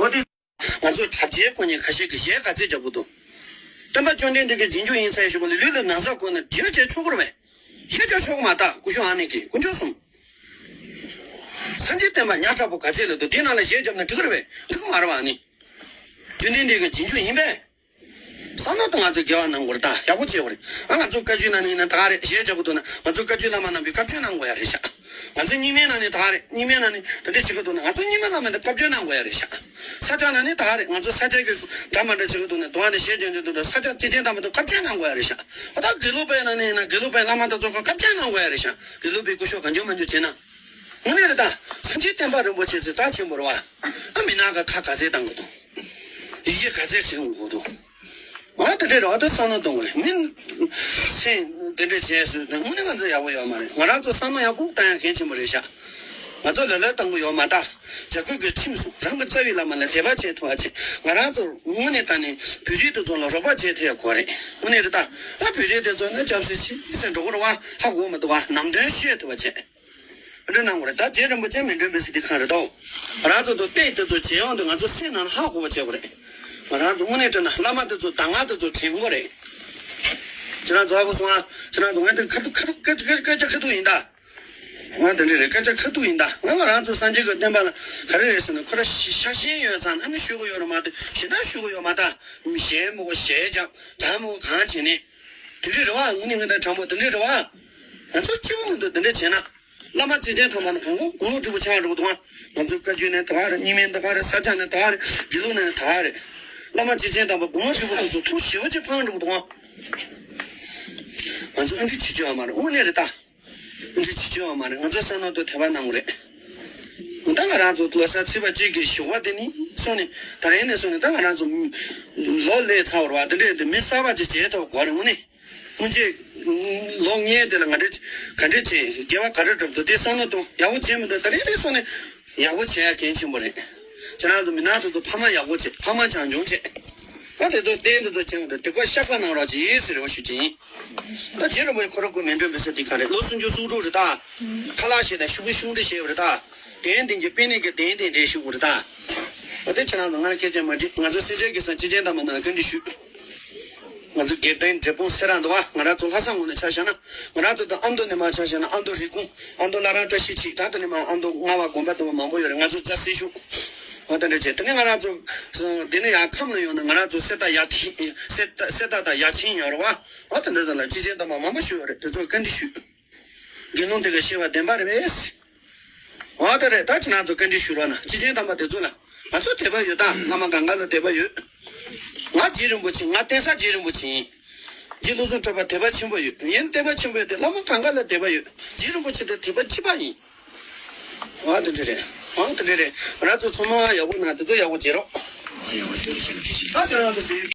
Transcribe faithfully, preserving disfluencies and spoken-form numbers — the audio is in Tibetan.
འོ་དེ། ང་ཚོ་གྲྭ་བརྒྱའི་སྐུ་མཁྱེན་ཁ་ཤས་ཀྱིས་གཞས་ག་ཚད་རྒྱག་གི་འདུག་སྟོན་པ་བཅོམ་ལྡན་འདས་ཀྱི་རྗེས་འཇུག་ཡིན་ཚར་ཞུ་གི་ལུས་ལུས་ལ་ན་བཟའ་བསྐོན་ནས་རྗེས་བྱས་ཆོག་གི་རེད་པས། གཞས་རྒྱག་ཆོག་གི་མ་ཐག་སྐུ་ཞབས་ཨ་ནེ་གིས་དཀོན་མཆོག་གསུམ། སངས་རྒྱས་བསྟན་པ་ཉག་ཕྲ་པོ་ག་ཚད་ལ་འདུག་དེ་ནང་ལ་གཞས་བརྒྱབ་ན་འགྲིག་གི་རེད་པས། འགྲིག་གི་མ་རེད་པ། ཨ་ནི་བཅོམ་ལྡན་འདས་ཀྱི་རྗེས་འཇུག་ཡིན་པས། བསམ་བློ་དང་ང་ཚོས་འགལ་བ་གནང་དགོས་རེད་ད། ཡག་པོ་བྱེད་དགོས་རེད། ཨ་ང་ཚོ་བཀའ་བརྒྱུད་ནང་ནས་ཡིན་ན་ད་ག་རེད། གཞས་རྒྱག་གི་འདུག་ན་ང་ཚོ་བཀའ་བརྒྱུད་བླ་མ་རྣམ་པས་བཀའ་བཀྱོན་གནང་དགོས་ཡ་རེད་ཤག་ང་ཚོ་རྙིང་མའི་ནང་ནས་ད་ག་རེད། རྙིང་མའི་ནང་ནས་དེ་འདྲ་བྱེད་གི་འདུག་ན་ང་ཚོ་རྙིང་མ་བླ་མ་དེ་བཀའ་བཀྱོན་གནང་དགོས་ཡ་རེད་ཤག་ས་སྐྱ་ནང་ནས་ད་ག་རེད། ང་ཚོ་ས་སྐྱ་གི་འདྲ་མ་འདྲ་བྱེད་གི་འདུག་ན་དུང་བ་ནས་གཞས་རྒྱག་གི་འདུག་ན་ས་སྐྱ་སྐྱེས་ཆེན་དམ་པ་དེ་བཀའ་བཀྱོན་གནང་དགོས་ཡ་རེད་ཤག་ཨ་ད་དགེ་ལུགས་པའི་ནང་ནས་ཡིན་ན་དགེ་ལུགས་པའི་བླ་མ་དེ་ཚོ་གི་བཀའ་བཀྱོན་གནང་དགོས་ཡ་རེད་ཤག་དགེ་ལུགས་པའི་སྐུ་ཞབས་གང་བྱུང་མང་བྱུང་བྱས་ན། དངོས་གནས་རེད་ད། སངས་རྒྱས་བསྟན་པ་རིན་པོ་ཆེ་ཚོ་རྩ་ཆེན་པོ་རེད་པ། ཨ་མི་ནག་ག་ཁ་ག་ཚད་བཏང་གི་འདུག་ཡིག་ཆ་ག་ཚད་བྲིས་འོང་གི་འདུག་ང་དེ་འདྲའི་རེ་བ་དེ་བསམ་བློ་གཏོང་དགོས་རེད། མི་སེམས་དེ་འདྲ་བྱས་སོང་ན་དངོས་གནས་ང་ཚོ་ཡག་པོ་ཡོད་མ་རེད། ང་རང་ཚོ་བསམ་བློ་ཡག་པོ་བཏང་ཡ་གལ་ཆེན་པོ་རེད་ཤག་ང་ཚོ་ལ་ལ་བཏང་གི་ཡོད་མ་ད། རྒྱ་བོད་ཀྱི་ཁྲིམས་སུ་རང་གི་རྩ་བའི་བླ་མ་ལ་དད་པ་བྱེད་ཐུབ་པ་བྱེད། ང་རང་ཚོ་དངོས་གནས་ད་ནི་བོད་རིགས་དེ་ཚོ་ལ་རོགས་པ་བྱེད་ཐུབ་ཡ་དགོས་རེད། དངོས་གནས་རེད་ད། ཨ་བོད་རིགས་དེ་ཚོ་ནི་སྐྱབས་སུ་མཆི་ཟེར་འགྲོ་གི་རེད་པ། ཧ་གོ་མི་འདུག་པ། ནང་དོན་ཤེས་ཐུབ་པ་བྱེད། འདྲ་གནང་དགོས་རེད་ད། རྗེ་རིན་པོ་ཆེ་མི་འདྲེན་པའི་སི་ཏི་ཁང་རེད་དོ། ང་རང་ཚོ་དང་བསྟན་དེ་ཚོ་བྱེད་ཡོང་དུས་ང་ཚོ་སེམས་ནང་ཧ་གོ་བ་བྱེད་དགོས་རེད། ང་རང་ཚོ་དངོས་གནས་དྲན་ན་བླ་མ་དེ་ཚོ་གདམས་ངག་དེ་ཚོ་དྲན་དགོས་རེད། ཁྱེད་རང་ཚོ་ཧ་གོ་སོང་ཨ། ཁྱེད་རང་ཚོ་ང་འདི་ཁ་ཐུག་ཁ་ཐུག་སྐད་ཆ་སྐད་ཆ་ཁ་ཐུག་ཡིན་ད། ང་འདི་འདྲ་རེད། སྐད་ཆ་ཁ་ཐུག་ཡིན་ད། ང་ང་རང་ཚོ་སངས་རྒྱས་ཀྱི་བསྟན་པ་ལ་ག་རེ་རེད་ཟེར་ན་ཁོ་རང་ཤ་ཤ་ཞེན་ཡོད་ཙང་ཨ་ནི་ཞུ་གི་ཡོད་རེད་མ་གཏོགས་ཞེ་དྲག་ཞུ་གི་ཡོད་མ་ད། ཞེན་མོ་གོ་ཞེ་རྒྱག་དག་མོ་གང་བྱེད་ནས། དེ་འདྲ་རེད་པ། དངོས་གནས་ང་འདྲ་དྲང་པོ་དེ་འདྲ་རེད་པ། ང་ཚོ་སྐྱིད་པོ་མི་འདུག་དེ་འདྲ་བྱས་ན། བླ་མ་སྐྱེས་ཆེན་དམ་པ་ནི་གང་ག་དགུང་ལོ་བགྲེས་པོ་ཆགས་འགྲོ་གི་འདུག་ང་ཚོའི་བཀའ་བརྒྱུད་ནས་ད་ག་རེད། རྙིང་མའི་ད་ག་རེད། ས་སྐྱ་ནས་ད་ག་རེད། དགེ་ལུགས་ནས་ད་ག་རེད། བླ་མ་སྐྱེས་ཆེན་དམ་པ་དགུང་ལོ་བགྲེས་པོ་དེ་ཚོ་ཐུགས་ཞེ་པོ་ཅིག་ཕངས་འགྲོ་གི་འདུག་ང་ཚོ་ཨ་འདྲ་བྱེད་རྒྱུ་ཡོད་མ་རེད། དངོས་གནས་རེད་ད། ཨ་འདྲ་བྱེད་རྒྱུ་ཡོད་མ་རེད། ང་ཚོ་བསམ་བློ་དང་དད་པ་གནང་དགོས་རེད། ད་ང་རང་ཚོ་ལོ་གསར་ཚེས་པ་གཅིག་གི་ཞོགས་པ་དེ་ནས་སོང་ནས་ད་རིང་ནས་སོང་ནས་ད་ང་རང་ཚོ་ལོ་ལས་ཚར་བ་རེད་པ། དེ་འདྲས་དེ་མི་གསར་པ་ཅིག་བྱེད་ཐུབ་དགོས་རེད། དངོས་གནས། སྔོན་ཆད་ལོ་ལྔའི་དེ་ལ་ང་འདྲ་ག་འདྲ་བྱས་དགེ་བ་ག་རེ་བསྒྲུབས་འདུག་དེ་བསམ་བློ་གཏོང་། ཡག་པོ་བྱས་མི་འདུག་ད་རེས་དེ་སོང་ནས་ཡག་པོ་བྱེད་ཡ་གལ་ཆེན་པོ་རེད། ཁྱེད་རང་ཚོ་མི་ནག་དེ་ཚོ་ཕ་མ་ཡག་པོ་བྱེད། ཕ་མ་བྱང་ཆུང་བྱེད། ད་དེ་ཚོ་བསྟན་དེ་ཚོ་བྱེད་མི་འདུག་དེ་ཀོ་བཤགས་པ་གནང་རོགས་གྱིས་ཟེར་རེ་བ་ཞུ་གྱིན་ཡིན། ད་རྗེ་རིན་པོ་ཆེ་ཁོ་རང་སྐུ་མི་འགྲོ་མི་ཟེར་དེ་ག་རེད། ལོ་སུམ་ཅུ་སོ་དྲུག་རེད་ད། ཁ་ལག་བཞེས་དང་ཤུག་པའི་ཤུག་འདྲེ་བཞེས་པ་རེད་ད། གདན་འདི་གི་པེ་ནེ་གི་གདན་འདི་འདྲའི་ཤུག་རེད་ད། ད་དེ་ཁྱེད་རང་ཚོ་ང་ལ་སྐད་ཆ་མ་དྲིས། ང་ཚོ་སེམས་ཅན་གྱི་སེམས་སྐྱེས་ཆེན་དམ་པ་ནང་བཀའ་འདྲི་ཞུས། ང་ཚོ་དགེ་ལྡན་འབྲས་སྤུངས་སེ་ར་འདུག་བ། ང་རང་ཚོ་ལྷ་ས་ངོས་ནས་ཆ་བཞག་ན། ང་རང་ཚོ་དང་ཨ་མདོ་ནས་མར་ཆ་བཞག་ན་ཨ་མདོ་རི་ཀོན། ཨ་མདོ་བླ་བྲང་བཀྲ་ཤིས་འཁྱིལ། ད་དེ་ནས་མར་ཨ་མདོ་རྔ་བ་དགོན་པ་དུ་མ་མང་པོ་ཡོད་རེད། ང་ཚོ་རྫ་སེ་ཤུག་འོ་དེ་འདྲ་བྱས། དེ་ནས་ང་རང་ཚོ་དེ་ནས་ཡར་ཁམས་ལ་ཡོང་ན་ང་རང་ཚོ་གསེར་རྟ་ཡར་ཐིག་གསེར་རྟ་གསེར་རྟ་དང་ཡར་ཆེན་ཡོད་རེད་བ། འོ་དེ་འདྲ་ཚོ་ལ་སྐྱེས་ཆེན་དམ་པ་མང་པོ་ཞིག་ཡོད་རེད། དེ་ཚོར་བཀའ་འདྲི་ཞུས། དགེ་སློང་དེ་ག་བཤད་པ་བདེན་པ་རེད་པས། འོ་དེ་རེད། ད་ཁྱེད་རང་ཚོ་བཀའ་འདྲི་ཞུ་རོགས་གནང་། སྐྱེས་ཆེན་དམ་པ་དེ་ཚོ་ལ། ང་ཚོ་དད་པ་ཡོད་ད། བླ་མ་གང་ག་ལ་དད་པ་ཡོད། ང་རྗེ་རིན་པོ་ཆེ། ང་བསྟན་ས་རྗེ་རིན་པོ་ཆེ་ཡིན། རྗེ་བློ་བཟང་གྲགས་པ་དད་པ་ཆེན་པོ་ཡོད། ཡིན་དད་པ་ཆེན་པོ་ཡོད་དེ་བླ་མ་གང་ག་ལ་དད་པ་ཡོད། རྗེ་རིན་པོ་ཆེ་དེ་དད་པ་གཅིག་པ་ཡིན། འོ་དེ་འདྲ་རེད། འོ་དེ་འདྲ་རེད། ང་རང་ཚོ་ཚང་མ་ཡག་པོ་གནང་། དེ་ཚོ་ཡག་པོ་བྱེད་རོགས། ད་ཁྱེད་རང་ཚོ་ཟེར།